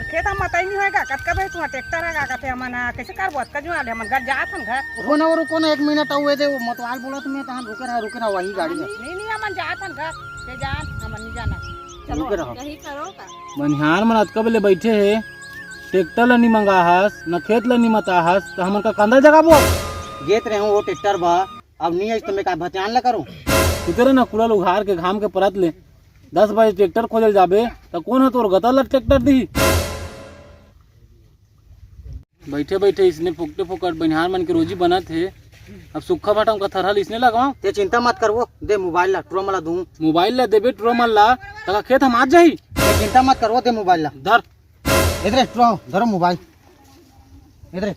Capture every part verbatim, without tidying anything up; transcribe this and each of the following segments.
खेत हम मतई नहीं होएगा, कतका बजे तुहां ट्रैक्टर आगा कथे हमन, हाँ, कैसे करबो? अतका जुआर ले हमन घर जात हन घर। रुको ना, रुको ना, एक मिनट, अउ ए दे, वो मतवाल बोलत में, तहां रुके रहा, रुके रहा, वही गाड़ी है। नहीं, नहीं, हमन जात हन घर, ते जान, हमन नहीं जाना। चलो, रुके रहो। यही करो का? बनिहार मन अतका बेले बैठे हे, ट्रैक्टर ला नहीं मंगा हस, न खेत ला नहीं मता हस, त हमन का कांदा जगाबो? गेत रहे हूँ वो ट्रैक्टर बा, अब नहीं आइस त मैं का भतियान ला करूँ? उतरे ना कुड़ा उघार के घाम के परत ले, दस बजे ट्रैक्टर खोजल जाबे, त कौन है तोर गतर ला ट्रैक्टर दी? बैठे बैठे इसने फोकटे फोकट बनिहार मन के रोजी बनत हे। अब सुक्खा भाटा में कथरहल इसने लगवा। ते चिंता मत करवो, दे मोबाइल ला, टुरा मला दूं। मोबाइल ला देबे टुरा मन ला, तका खेत हम आ जाही। ते चिंता मत करवो, दे मोबाइल ला। धर। इधर टुरा, धरो मोबाइल। इधर।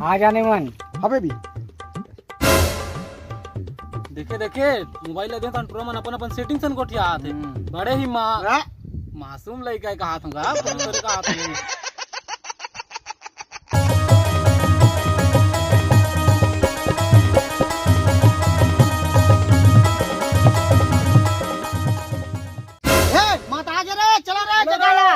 आ जाने मन। अबे भी। देखे, देखे, मोबाइल ला देख, टुरा मन अपन, अपन सेटिंग सन गोठियात हे। हम्म। बड़े ही मा-, हाँ। मासूम लइका हे, कहात हूँ गा, बड़े बड़े कहात हूँ। ए, मत आ जा रे, चला रे, जगा ला।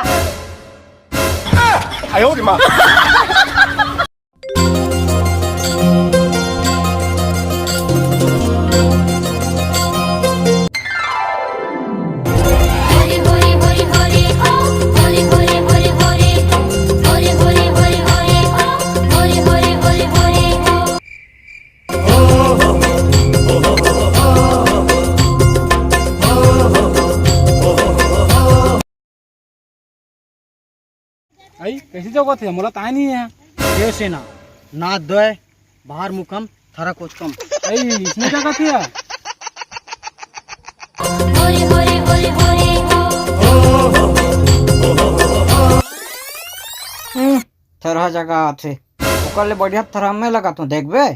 आई, कैसे जगत हे? मोला ताय नहीं हे। देवसेना, नाद दोय, बाहर मुकम, थरा कोचकम। आई, इसने जगत हे? हम्म, थरहा जगह आथे। ओकर ले बढ़िया थरहा मैं लगाथों, देखबे?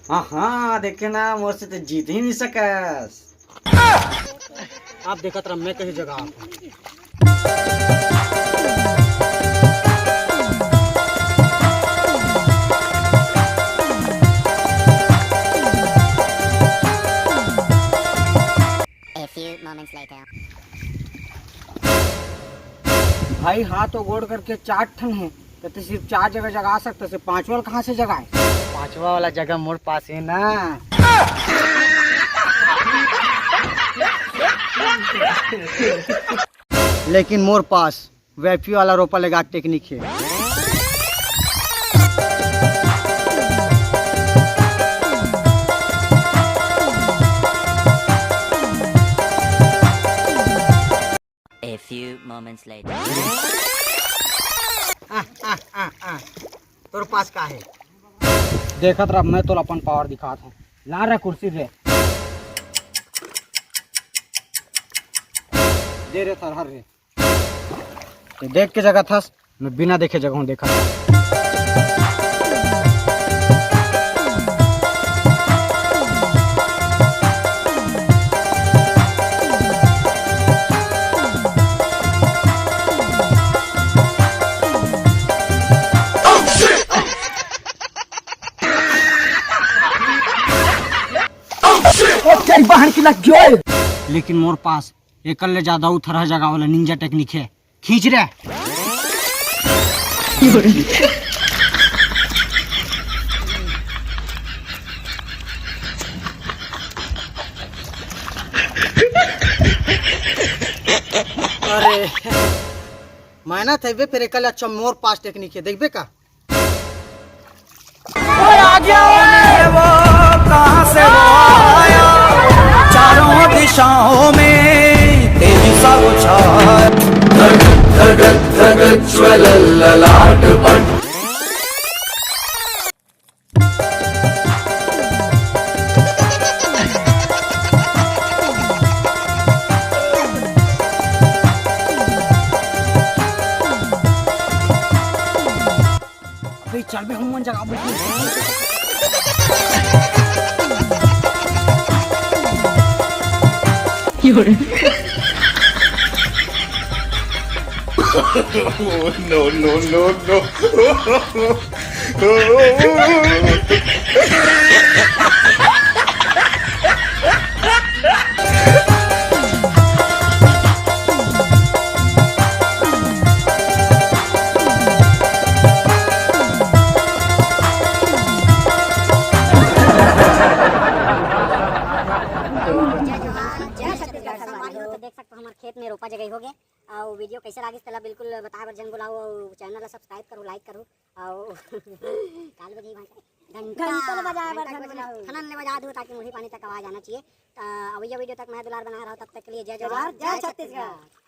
हाँ, हाँ, देखे ना, मोर से तो जीत ही नहीं सकस। आप देखत रह, मैं कहीं जगह आप। A few moments later. भाई, हाथ और गोड़ करके चार ठन है, तो तू सिर्फ चार जगह जगा सकता, से पांचवा वाला कहाँ से जगाए? पांचवा वाला जगह मोर पास है ना। लेकिन मोर पास वैफी वाला रोपा लेगा टेक्निक है। A few moments later. आ, आ, आ, आ। तोर पास का है? देखत रह, मैं तोला अपन पावर दिखात हूँ। ला रे कुर्सी रे। दे रे सरहर रे। ते देख के जगह थस, मैं बिना देखे जगह हूँ देखा था। ओ तेरी बहन की लग गई। लेकिन मोर पास एकर ले ज्यादा उथरहा जगह वाला निंजा टेक्निक है। खींच रे। अरे, मेहनत है बे, फिर एकर ले अच्छा मोर पास टेक्निक है, देखबे का? ओए, आ गया। कौन है वो, कहाँ से वो आया? चारों दिशाओं में तेजी सा वो छाया। धड़क, धड़क, धड़क, ज्वलल ललाट पर। अबे चल बे, हम मन जगह बैठे। No, no, no, no। जय जोहार, जय छत्तीसगढ़ संगवारी हो। तो देख सकते हो, हमारे खेत में रोपा जगई हो गए। और वीडियो कैसे लागिस, तेला बिल्कुल बताए बर झन भुलाओ। और चैनल ला सब्सक्राइब करो, लाइक करो। और काल बजी भांटा घंटा घंटा बजाए बर घंटा झन बजाए, भुलाओ। खनन ले बजा दो, ताकि मुड़ी पानी तक आवाज आना चाहिए। तो अवैया वीडियो तक मैं दुलार बना रहा हूँ, तब तक के लिए जय जोहार, जय छत्तीसगढ़।